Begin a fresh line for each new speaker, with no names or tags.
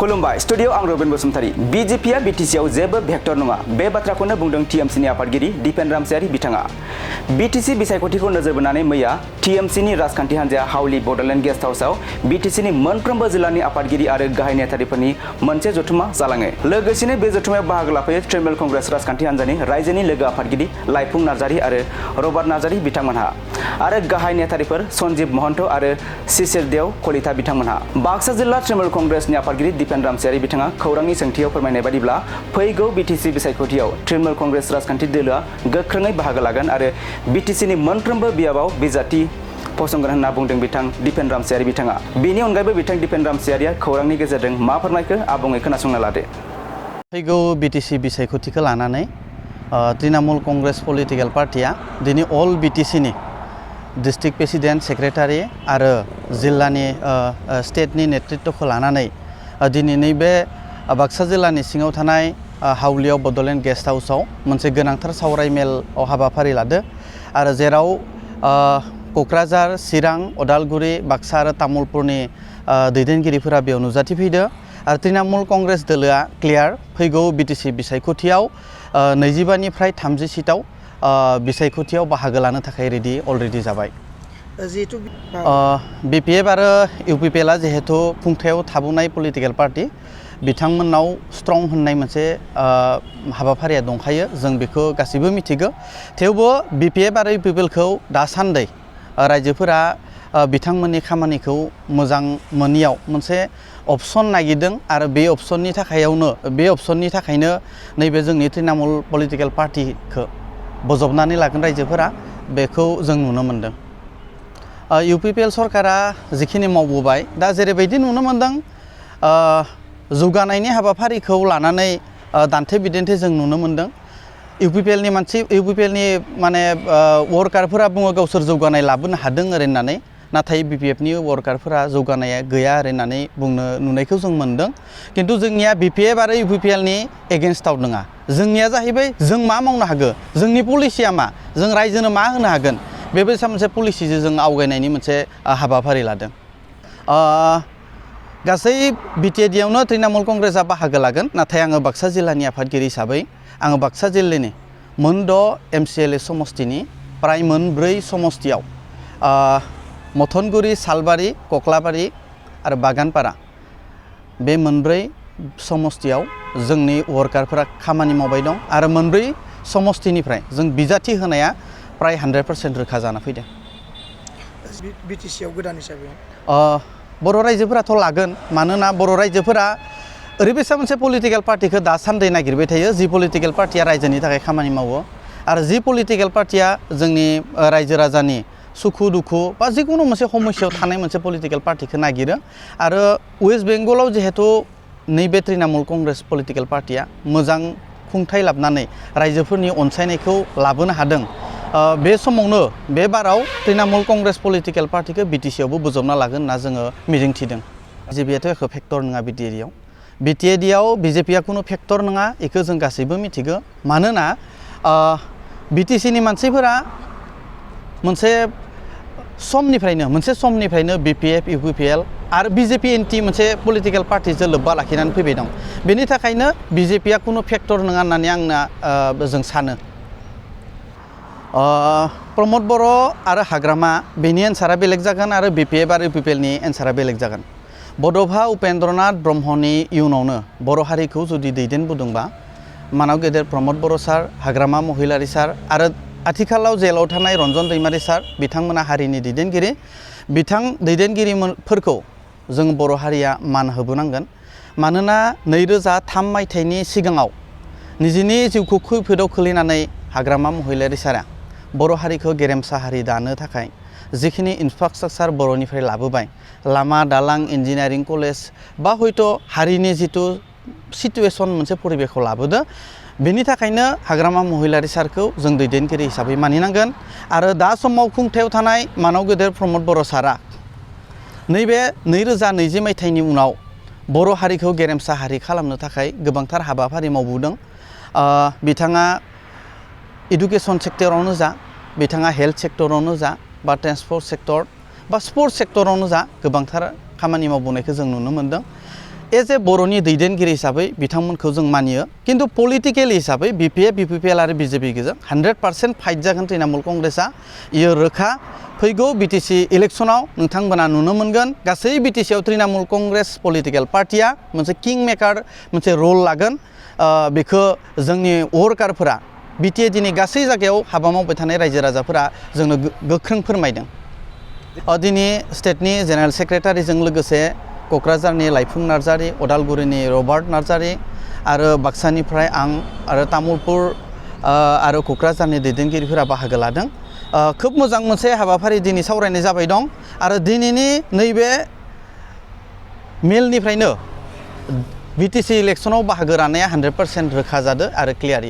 खुलुमबाय स्टुडियो आं रबिन बसुमतारी Bjpआ Btcआव जेबो भेक्टर नङा बे बाथ्राखौनो बुंदों TMCनि आफादगिरि दिपेन रामसियारि बिथाङा BTC बिसायख'थिखौ नोजोर बोनानै मैया TMCनि राजखान्थि हान्जाया हाउली बडलेण्ड गेस्ट हाउसआव BTCनि मोनफ्रोमबो जिल्लानि आफादगिरि आरो गाहाय नेताफोरनि मोनसे जथुमा जालाङो लोगोसेनो बे जथुमायाव बाहागो लाफैयो तृणमूल कंग्रेस राजखान्थि हान्जानि रायजोनि लोगो आफादगिरि लाइफुं नार्जारी आरो रबार्ट नार्जारी बिथांमोनहा आरो गाहाय नेताफोर सन्जीब महन्त आरो शिशिर देव कलिता बिथांमोनहा बाक्सा जिल्ला तृणमूल कंग्रेसनि आफादगिरि दिपेन रामसियारि बिथाङा खौरांनि सोंथियाव फोरमायनाय बादिब्ला फैगौ BTC बिसायख'थियाव तृणमूल कंग्रेस राजखान्थि दोलोआ गोख्रोङै बाहागो लागोन आरो BTCनि मोनफ्रोमबो बियाबाव बिजाथि फसंगोन होनना बुंदों बिथां दिपेन रामसियारि बिथाङा बेनि अनगायैबो बिथां दिपेन रामसियारिया खौरांनि गेजेरजों मा फोरमायखो आबुङै खोनासंना लादो
फैगौ BTC बिसायख'थिखौ लानानै तृणमूल कंग्रेस पलिटिकल पार्टिया दिनै अल BTCनि डिस्ट्रिक्ट प्रेसिडेन्ट सेक्रेटारि आरो जिल्लानि स्टेटनि नेतृत्वखौ लानानै दिनै नैबे बाक्सा जिल्लानि सिङाव थानाय हाउलीआव बडलेण्ड गेस्ट हाउसआव मोनसे गोनांथार सावरायमेल हाबाफारि लादो आरो जेराव क'क्राझार चिरां उदालगुरि बाक्सा आरो तामुलपुरनि दैदेनगिरिफोरा बेयाव नुजाथिफैदो आरो तृणमूल कंग्रेस दोलोआ क्लियार फैगौ BTC बिसायख'थियाव 25निफ्राय 30 सीटाव बिसायख'थियाव बाहागो लानो थाखाय अलरेडि जाबाय जिहेतु BPF आरो UPPLआ जिहेतु खुंथायाव थाबोनाय पलिटिकल पार्टी बिथांमोननाव स्ट्रं होननाय मोनसे हाबाफारिया दंखायो जों बेखौ गासैबो मिथिगौ थेवबो BPF आरो UPPLखौ दासान्दि रायजोफोरा बिथांमोननि खामानिखौ मोजां मोनियाव मोनसे अपसन नागिरदों आरो बे अपसननि थाखायनो नैबे जोंनि तृणमूल पलिटिकल पार्टीखौ बजबनानै लागोन रायजोफोरा बेखौ जों नुनो मोनदों UPPL सरकारा जिखिनि मावबोबाय दा जेरैबायदि नुनो मोनदों जौगानायनि हाबाफारिखौ लानानै दान्थे बिदान्थे जों नुनो मोनदों UPPLनि माने वर्कारफोरा बुङो गावसोर जौगानाय लाबोनो हादों ओरै होननानै नाथाय BPFनि वर्कारफोरा जौगानाया गैया ओरै होननानै नुनायखौ जों मोनदों किन्तु जोंनिया BPF आरो UPPLनि एगेन्स्टआव नङा जोंनिया जाहैबाय जों मा मावनो हागोन जोंनि पलिसिया मा जों रायजोनो मा होनो हागोन बेबायसा मोनसे पलिसिजों जों आवगायनायनि मोनसे हाबाफारि लादों गासै BTADआवनो तृणमूल कंग्रेसआ बाहागो लागोन नाथाय आङो बाक्सा जिल्लानि आफादगिरि हिसाबै आङो बाक्सा जिल्लानि मोन 6 MCLA समष्टिनि प्राय मोन 4 समष्टियाव मथनगुरि सालबारि कक्लाबारि आरो बागानपारा बे मोन 4 समष्टियाव जोंनि वर्कारफोरा खामानि मावबाय दं आरो मोन 4 समष्टिनिफ्राय जों बिजाथि होनाया प्राय 100% रोखा जाना फैदों BTCआव गोदान हिसाबै बर' रायजोफोराथ' लागोन मानोना बर' रायजोफोरा ओरैबायसा मोनसे पलिटिकल पार्टीखौ दासान्दि नागिरबाय थायो जि पलिटिकल पार्टीया रायजोनि थाखाय खामानि मावो आरो जि पलिटिकल पार्टीया जोंनि रायजो राजानि सुखु दुखु बा जिकुनु मोनसे समस्यायाव थानाय मोनसे पलिटिकल पार्टीखौ नागिरो आरो वेस्ट बेंगलाव जिहेतु नैबे तृणमूल कंग्रेस पलिटिकल पार्टीया मोजां खुंथाय लाबोनानै रायजोफोरनि अनसायनायखौ लाबोनो हादों बे समावनो बे बाराव तृणमूल कंग्रेस पलिटिकल पार्टीखौ BTCआवबो बोजबना लागोन होनना जोङो मिजिंथिदों BJPआथ' एख' फेक्टर नङा BTADआव BJPआ खुनु फेक्टर नङा बेखौ जों गासैबो मिथिगौ मानोना BTCनि मानसिफोरा मोनसे समनिफ्रायनो BPF UPPL आरो BJP एन्टि मोनसे पलिटिकल पार्टीजों लोब्बा लाखिनानै फैबाय दं बेनि थाखायनो BJPआ खुनु फेक्टर नङा होननानै जों सानो प्रमद बर' आरो हाग्रामा बेनि एन्सारा बेलेग जागोन आरो BPF आरो UPPLनि एन्सारा बेलेग जागोन बड'फा उपेन्द्रनाथ ब्रह्मनि इयुनावनो बर' हारिखौ जुदि दैदेनबोदोंबा मानाव गेदेर प्रमद बर' सार हाग्रामा महिलारि सार आरो आथिखालाव जेलाव थानाय रन्जन दैमारि सार बिथांमोना हारिनि दैदेनगिरि दैदेनगिरिफोरखौ जों बर' हारिया मान होबोनांगोन मानोना 2003 मायथाइनि सिगाङाव निजिनि जिउखौ खैफोदाव खोलैनानै हाग्रामा महिलारि सारा बर' हारिखौ गेरेमसा हारि दानो थाखाय जिखिनि इनफ्रास्ट्राक्चार बर'निफ्राय लाबोबाय लामा दालां इन्जिनियारिं कलेज बा हयथ' हारिनि जितु सिटुएसन मोनसे परिबेखौ लाबोदो बेनि थाखायनो हाग्रामा महिलारि सारखौ जों दैदेनगिरि हिसाबै मानिनांगोन आरो दा समाव खुंथायाव थानाय मानाव गेदेर प्रमद बर' सारा नैबे 2020 मायथाइनि उनाव बर' हारिखौ गेरेमसा हारि खालामनो थाखाय गोबांथार हाबाफारि मावबोदों बिथाङा एडुकेशन सेक्टरावनो जा बिथाङा हेल्थ सेक्टरावनो जा बा ट्रान्सपोर्ट सेक्टर बा स्पोर्ट्स सेक्टरावनो जा गोबांथार खामानि मावबोनायखौ जों नुनो मोनदों एज ए बर'नि दैदेनगिरि हिसाबै बिथांमोनखौ जों मानियो किन्तु पलिटिकेल हिसाबै बिपिएल आरो बिजेपि गेजेर 100% फाइट जागोन तृणमूल कंग्रेसआ इयो रोखा फैगौ बिटिसि इलेक्शनाव नोंथांमोना नुनो मोनगोन गासै बिटिसिआव तृणमूल कंग्रेस पलिटिकेल पार्टिया मोनसे किं मेकार मोनसे रल लागोन बेखौ जोंनि वर्कारफोरा बिटिए दिनै गासै जायगायाव हाबा मावबाय थानाय रायजो राजाफोरा जोंनो गोख्रों फोरमायदों दिनै स्टेटनि जेनेरेल सेक्रेटारिजों लोगोसे क'क्राझारनि लाइफुं नार्जारि अदालगुरिनि रबार्ट नार्जारि आरो बाक्सानिफ्राय आं आरो तामुलपुर आरो क'क्राझारनि दैदेनगिरिफोरा बाहागो लादों खोब मोजां मोनसे हाबाफारि दिनै सावरायनाय जाबाय दं आरो दिनैनि नैबे मेलनिफ्रायनो बिटिसि इलेक्शनाव बाहागो लानाया 100% रोखा जादों आरो क्लियार